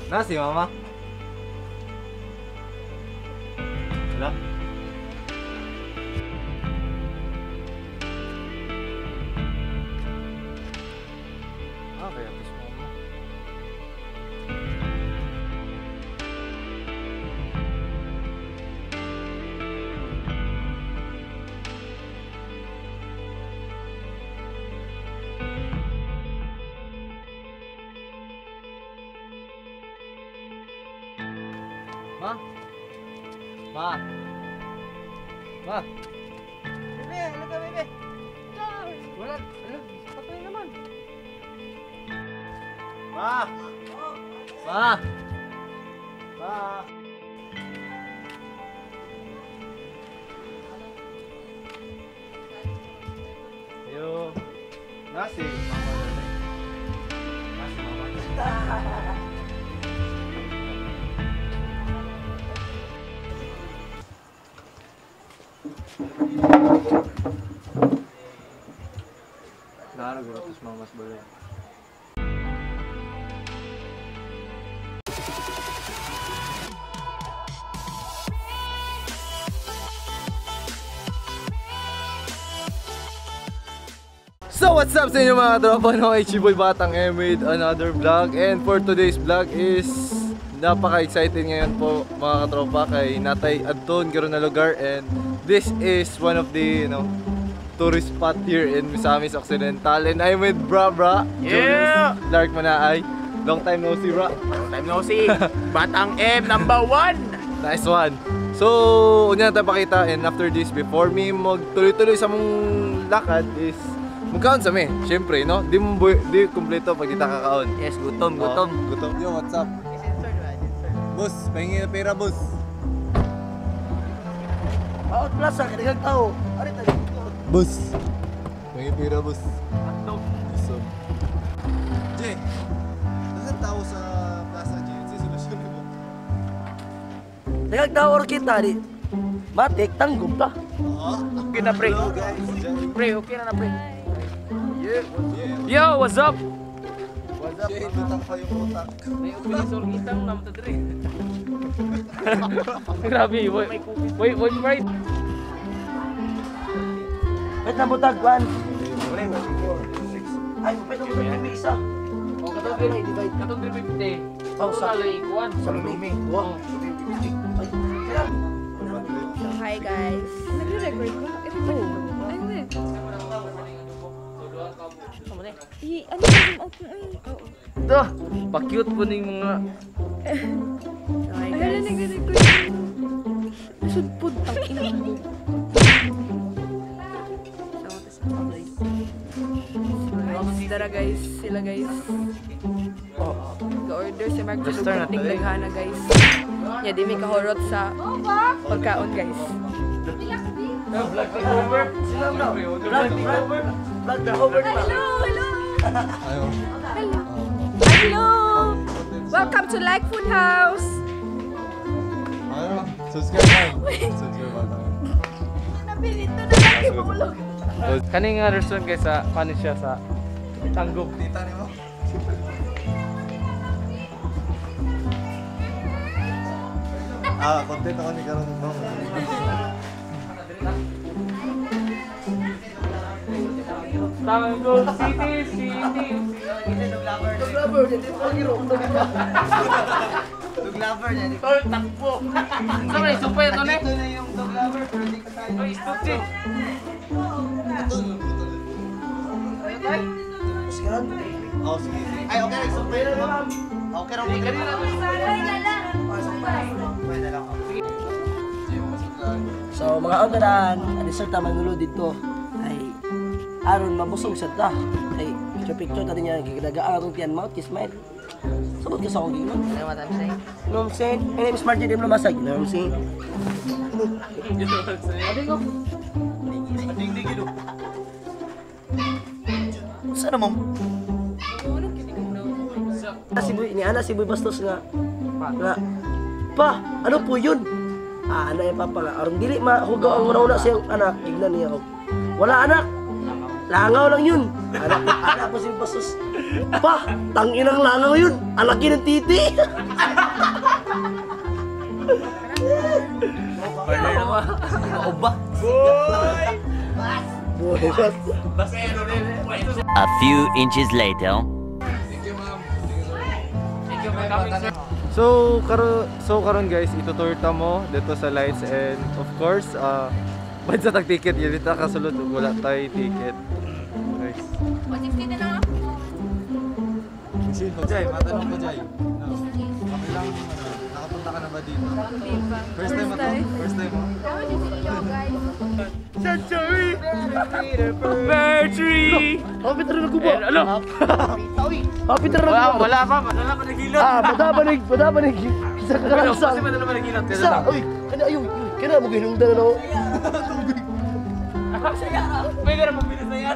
Na si mama. Wala. Ah, kaya to si mama. Ma? Ma? Ma? Bebe, ano ka, bebe? Wala, ano? Patay naman. Ma! Ma! Ma! Ayo. Nasi mama. Nasi mama. Nara gura tos mamas balay. So what's up sa inyo mga tropa, no? It's your boy Batang M with another vlog. And for today's vlog is napaka-excited ngayon po mga katropa kay Natay Adton karon na lugar, and this is one of the, you know, tourist spot here in Misamis Occidental, and I'm with Bra Bra. Yeah! Julius Lark Manaay. Long time no see, bra. Long time no see. Batang M number 1. Nice one. So, unya na tayo pakita, and after this, before me magtuloy-tuloy sa mong lakad is magkaon sa mi. Siyempre, no? Di mo di kumpleto pag di ta kakaon. Yes, gutom, gutom. Oh, gutom. Yo, what's up? Boss, pahingi na pera, boss. Out plaza, kadaghang tao. Ari tayo. Boss. Pahingi pera, boss. Hotdog. So. Jay, nasaan tao sa plaza, Jay? Ano solusyon mo? Daghang tao or kita di. Matik tanggop ta. Okay na, pre. Hello, guys. Pre, okay na na, pre. Yeah. Yo, what's up? What's up? Jay, lutang pa yung utak. May upilis or kitang naman ta dre. Grabe, wait, wait, wait, right. Pwede na butag, 1, 4, 6. Ay, pwede na butag yung isa. O, katong katong 350. Oh, sa ikuan. Sa lumi. Wow. Ay, kaya. So, hi guys. Nagre-record ba? I-record mo. Ay, hindi. Ano yung out mo eh? Oo. Ito, pa-cute po ning mga... So, hi Ay, wala, guys. nagre-record. Nasudpod. Ang ina mo. So, guys, tara guys. Sila guys. Ga-order si Mark Just turn Tulog na to, eh. daghana guys. Nya di may kahorot sa pagkaon guys. Vlog takeover. Sila na. Vlog, vlog, vlog over na. Hello! Hello! Ayo. Hello! Hello! Welcome to Like Food House! Ayo. Subscribe na. Subscribe Batang M. Napilito na lang yung ulog. Kani nga restaurant guys sa paano siya sa Tanggop. Tita ni mo. Ah, content ako ni karon mo. Tanggop City, City. Dog lover, di ko giro. Dog lover niya. Tol, takbo. Sa may supay ito ne. Ito na yung dog lover pero di ka tayo. Oy, stupid. Ito, ito. Sekarang. Oh, sige. Ay, okay, supay na lang. Okay ra mo. Supay na lang. So mga ondaran, ang ta mangulo dito ay aron mabusog sa ta. Kay picture picture ta niya gigadagaan atong tiyan mouth smile. Sabot ka sa akong gingon. You know what I'm saying? You know what I'm saying? My name is Martin M. Lamasag. You know what I'm saying? Saan naman? Si Boy, ni Ana si Boy Bastos nga. Nga. Pa, ano po yun? Ah, ano yung papa nga. Aron dili mahugaw ang una-una siyang anak, tignan niya og. Wala anak. Langaw lang yun. Anak ko si Basos. Pa, tanginang langaw yun. Alaki ng titi. Oba. Boy, bas. A few inches later. Thank you for coming, sir. So karon guys, itutour ta mo dito sa lights and of course, bayad sa tag ticket, yun dito kasulod wala tay ticket. Guys. 160 na lang ako. Jay, matanong ko Jay. No. Okay lang, nakapunta ka na ba dito? First time mo to? First time mo? Tama din sa inyo, guys. Bear tree! Happy na rin ako ba? Ano? Happy na rin ako ba? Wala pa, wala pa naghilot. Ah, madabanig, madabanig. Isa ka lang sa. Kasi madala pa naghilot. Isa, uy, kana ayo, kana mo ginungdan na ako. Pwede na mabilis na yan.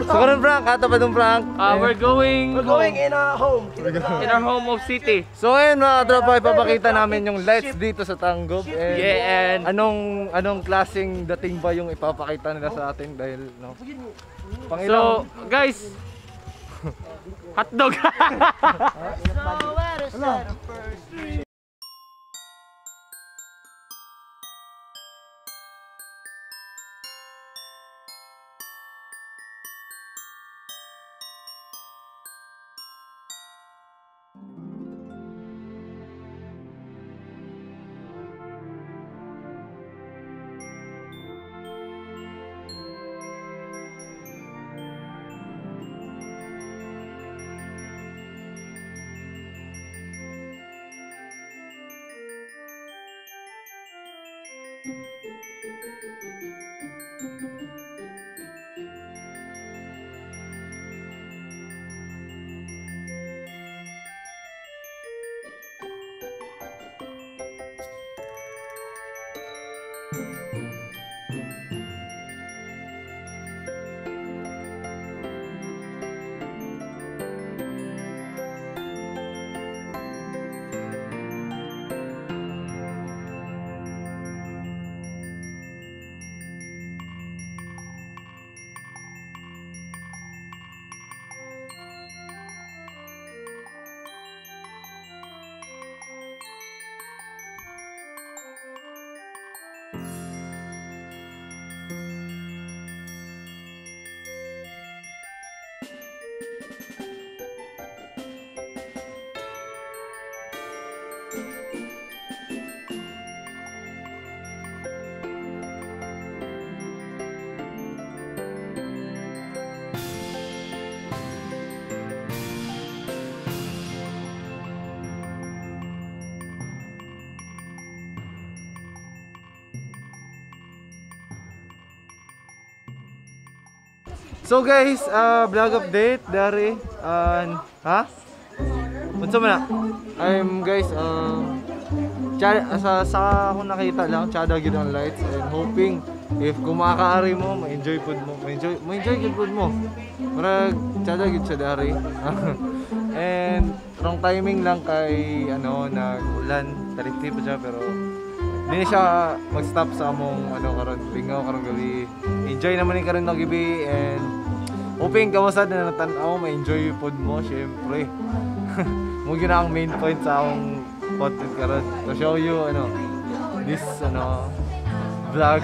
So karon Frank, kata pa dong Frank. We're going We're going in our home. in our home of city. So ayun mga tropa, ipapakita namin yung lights dito sa Tanggob. And Yeah, and anong klaseng dating ba yung ipapakita nila sa atin dahil no. Pangilang so guys, hotdog. So guys, vlog update dari ha? Unsa man na? I'm guys, sa akong nakita lang, tsada gyud ang lights and hoping if kumakaari mo, ma-enjoy food mo, ma-enjoy gyud food mo. Murag tsada gyud siya dari. And wrong timing lang kay ano nag-ulan, tariti pa siya pero di na siya mag-stop sa among ano karon, lingaw karon gabi. Enjoy naman ni karon ng gabi and hoping kamo sad na natan-aw ma-enjoy food mo syempre. Mo gyud ang main point sa akong content karon to show you ano this ano vlog.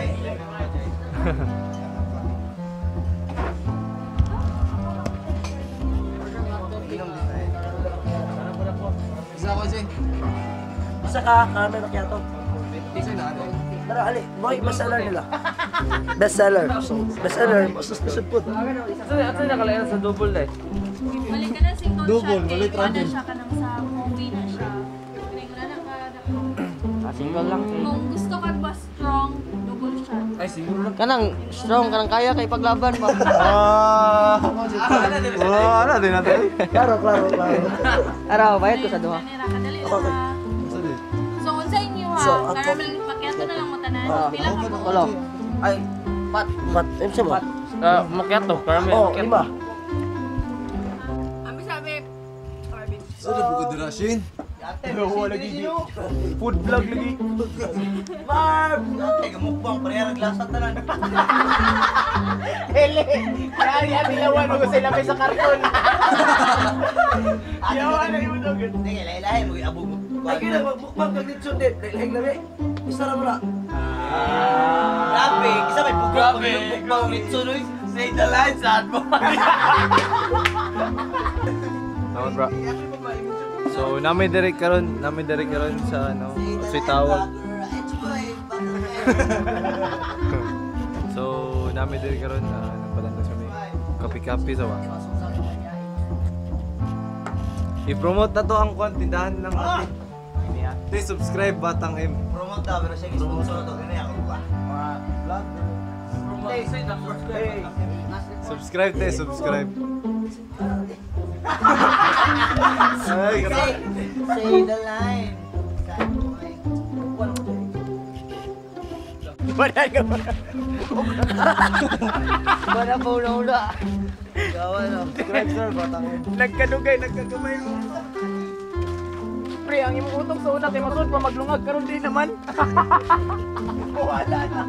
Isa ka, caramel macchiato. Tara, ali. Boy, best seller nila. Best seller. So, best seller. Mas special food. Asa nakalayan sa double eh? Balik ka na single Double, shot. balik Kay wala travel. siya ka nang sa movie na siya. Wala na ka. Single lang. Kung gusto ka ba strong, double shot. Ay, single lang. Kanang strong, kanang kaya kay paglaban ba. Ah. Wala din natin. Klaro, klaro, klaro. Araw, bayad ko sa duha. Kanira, kadali lang ha. So, unsa inyo ha? So, ako- Caramel macchiato na lang mo tanan. Pila ka mo? Ulo. Ay, pat. Pat, ano siya mo? Macchiato, caramel Oh, macchiato. lima. Ami sabi, Barbie. Sa bukod dirashin. Lagi. Food vlog lagi. Marv! Ay, gamukbang, pareha naglasa tanan. Hele! Kaya nilawan mo sa lamay sa karton. Yawan na yung dog. Hindi, lahi-lahi mo abog mo. Ay, gina, magmukbang kag litson din. Lahi lahi. Isa ra mo na. Grabe, isa may pugok mukbang litson oy. Say the line, sad mo. Tama bro. So nami direct karon, sa ano, sa tawag. So nami direct karon nagpalandas kami. Kapi-kapi sa ba. I-promote na to ang kwan tindahan ng ate. Please subscribe Batang M. Promote ta pero siya sponsor to kini ako ba. Subscribe te, subscribe. Ay, grabe. Say the line. Sad boy. Wala pa una-una. Gawa no. Subscribe sir, Batang M. Nagkadugay, nagkagamay mo. Pre, ang imong utong sa una kay masud pa maglungag karon di naman. Wala na.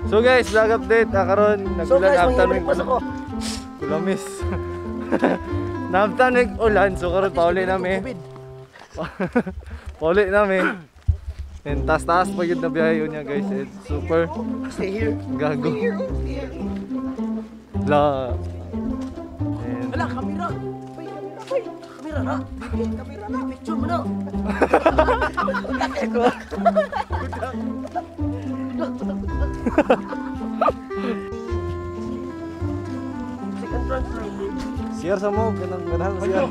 So guys, vlog update. Karon So nagulan guys, after mangyayari pas ako. Kulamis. Naamtan mig ulan, so karon pauli nami. Pauli nami. And taas-taas pa gyud na biyahe yun niya guys. It's super Stay here. gago. La. And Wala, kamera. Uy, kamera, uy. Kamera na. Kamera na. Picture mo na. Second transfer. share sa mo kanang ganahan siya.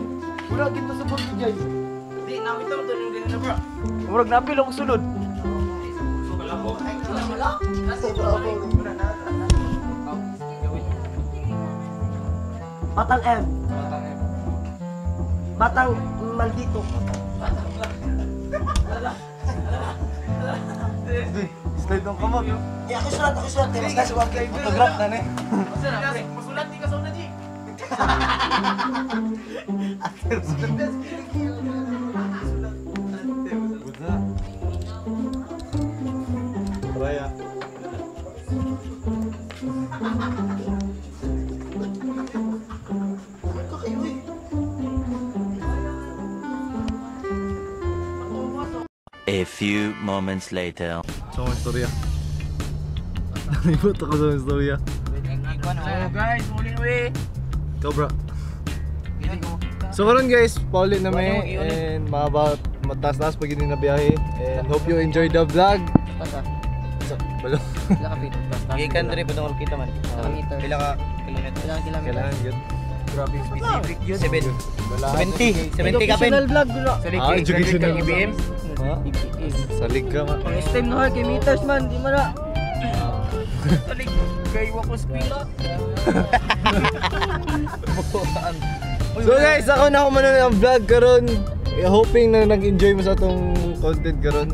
Wala kita sa board guys. Di namin to to yung ganun na bro. Murag napil ako sulod. Batang M. Batang maldito. Slide ng kamot. Eh, ako sulat, ako sulat. Mas nasa wag kayo. Photograph na ni. Masulat di ka sa una, G. Good na. Try ah. A few moments later. Sa akong istorya. Nalibot ako sa akong istorya. So guys, muli we. Ikaw bro. So karon guys, pauli na may and mahaba mataas-taas pag hindi na biyahe. And hope you enjoy the vlog. Sa balo. Pila ka feet? Gikan diri pa tong kita man. Pila ka kilometer? Pila kilometer? Kailangan yun. Grabe specific yun. 70. 70 ka pin. Educational vlog gulo. Ah, educational. IBM. Ha? Salig ka ma. Next time no kay meters man, di man na. Salig kay wa ko spila. So guys, ako na muna ang vlog karon. Hoping na nag-enjoy mo sa atong content karon.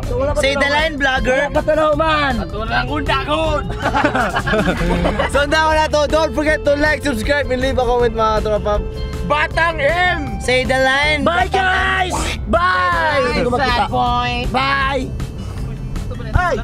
So, wala pa Say the line vlogger. Wala pa tanaw man. Ato lang unda ko. So na to. Don't forget to like, subscribe, and leave a comment mga tropa. Batang M. Say the line. Bye guys! Bye! Hindi ko makita. Sad boy. Bye! Ay!